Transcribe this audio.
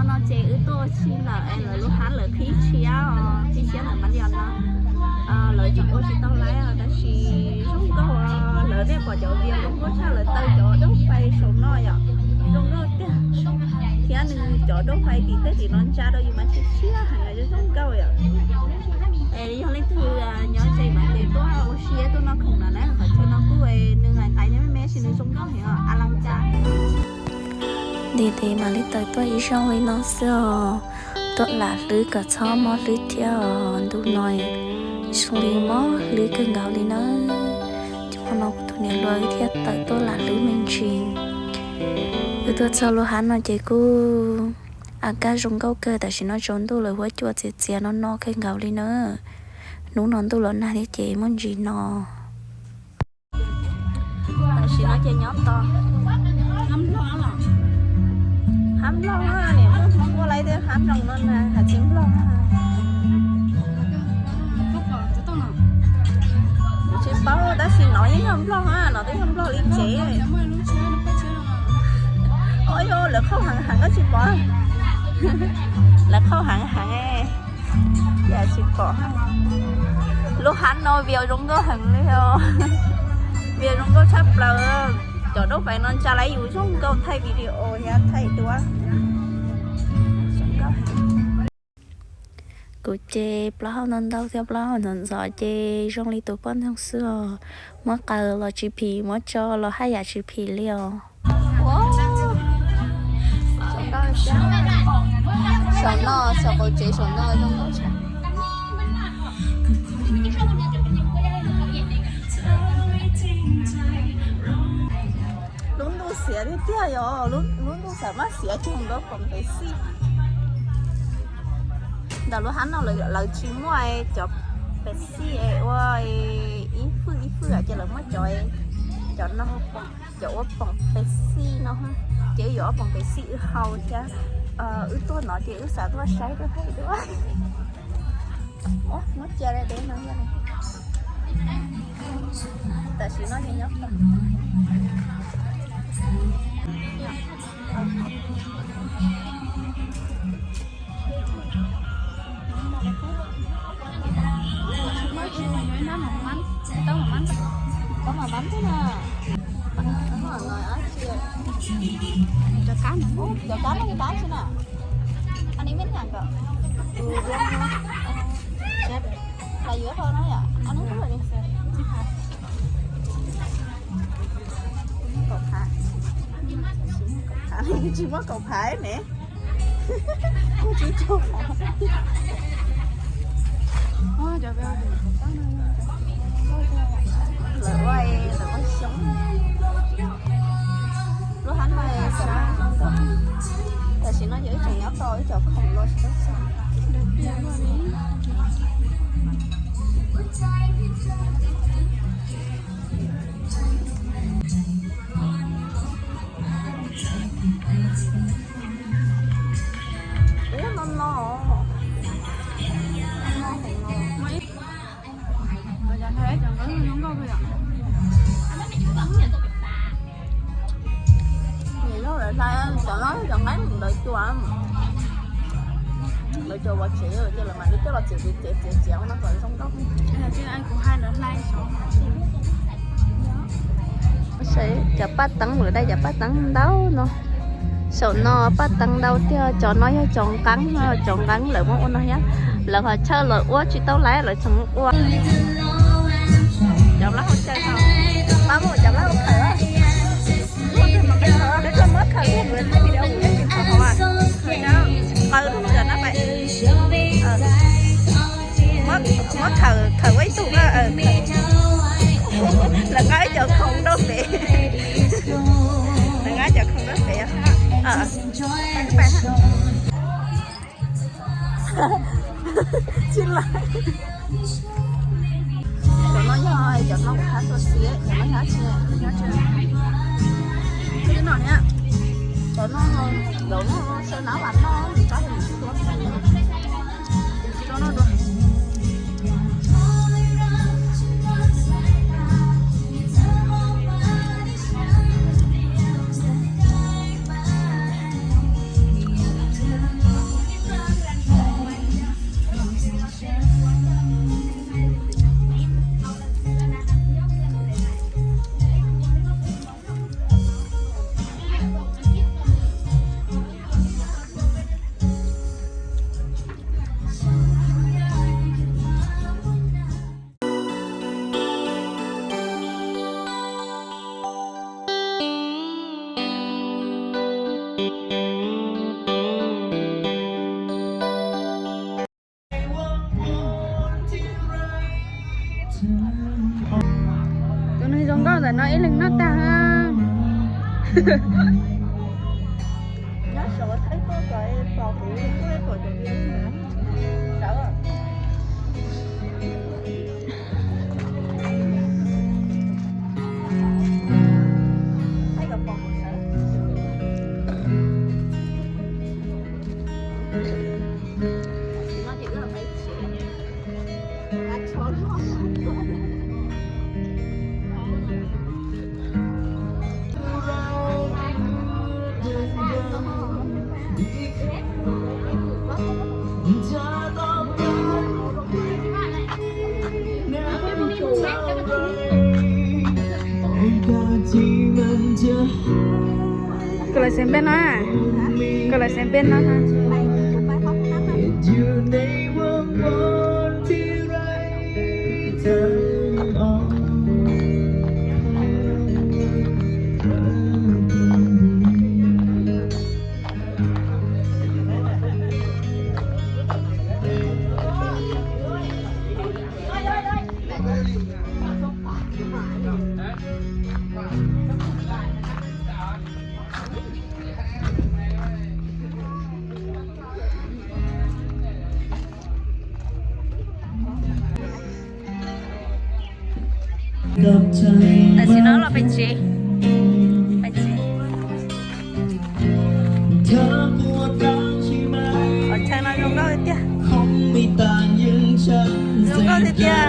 No ces wb tuaj ua si lawm es lawv lub hab lawv qhib tshiab os, qhib tshiab lawm mam li os no. Lawv tseem ua tsis tau laib os, tab sis zoo nkauj os. Lawv nej pom cov vias zoo nkauj tshaj, lawv taw cov daub fais saum no yom, zoo nkauj tiag. Thiab nws cov daub fais tim tej tim no ntsa rau yus mas tshiab tshiab heev, zoo nkauj yom. Es yog leej twg nyob ze mas ces tuaj ua si tuaj noj khoom no na, qhov chaw no kuj nws nqaim nqaim nyob me me tab sis nws zoo nkauj heev os, a la cas. Nti nti mam li tawm tuaj ib zaug li no xwb os. Tuaj lam hlwb kom txhob mob hlwb thiab os, ntu no zoo li mob hlwb kawg nkaus li na. Ces hmo no kuv tus niam hluas wb thiaj tawm tuaj lam hlwb me ntsis. Wb tuaj txog lub hab no ces kuj a kaj zoo nkauj kawg, tam sim no tsaus ntuj lawm, huab cua txias txias no no kawg nkaus li na. Hnub no ntuj los nag thiab ces muaj ntsis no. Tam sim no ces nyob tos hab nplooj, niam muaj hmoov ua laiv tias hab nplooj no na, hab txiv nplooj. Tsis paub tab sis no yeej yog nplooj, no twb yog nplooj li tsev. Ua yog lawv qhauj heev heev koj tsis pom, lawv qhauj heev heev. Cas tsis pom. Lub hab no vias zoo nkauj heev li os. Vias zoo nkauj tshaj plaws. Cov daub fais no ntsa laiv yus zoo nkauj thaij video thiab thaij duab. Kuv ces plaub hau ntau ntau thiab plaub hau ntxhov ntxhov ces zoo li tus poj ntxoog xwb os. Muab qaws los tsis phim, muab tso los haj yam tsis phim li os. Saum no, saum qaum tsev saum no zoo nkauj tshaj. Lub ntuj xiav tiag tiag yom, lub ntuj xav mas xiav cuag nkaus poom pes xij. Ntawm lub hab no lawv tsis muaj cov pes xij ua ib fwj ib fwj ces lawv muaj cov, cov no, cov ua poom pes xij no. Ces wb yuav ob poom pes xij wb hau thiab. Wb tuaj no ces wb xav tuaj saib tuaj thaij duab. Muab cia deb no. Tam sim no ces nyob Cov kab no, cov kab no, kab xwb na. Anh ấy biết ngành kìa. Là giữa thôi đó vậy. Anh ấy rất là đi. Kaum phav. Tsis muaj kaum phav ne. Lawv ua, lawv ua xyoob. Lub hab no tam sim no yog ib tsoom nyob tau ib co khoom los tsis tau xyoob. Ub, no no. Nyiam lawv hlais cov no, cov nqeeb ntawd cua, lawv cua vov tsev ces lawv mam li coj los txiav txiav txiav txiav no kom zoo nkauj. Cov paj teeb lawv dai cov paj teeb ntau no. Saum no paj teeb ntau tiag, cov no yog cov nqeeb, cov nqeeb lawv muab ua no thiab. Lawv ho chaw lawv ua tsis tau laiv lawv tseem ua. Cov lab hau chaw no, pab muab cov lab hau khawm, muab khawm, muab khawm, muab khawm, khawm ua ib tug na. Lawv nqa ib co khoom rau pem, lawv nqa ib co khoom rau pem. Tsis laiv. Cov no yog cov no kuv thab tua xiab, cov no yog dab tsi? Cov no, cov no, cov no sawv nab vas noj, nws qab nws tsis tua. Cov no dua. Tam no ib leeg noj tag. Koj los xeem npej no, koj los xeem npej no. Tam sim no los pem tsev. Qhov chaw no zoo nkauj tiag. Zoo nkauj tiag tiag.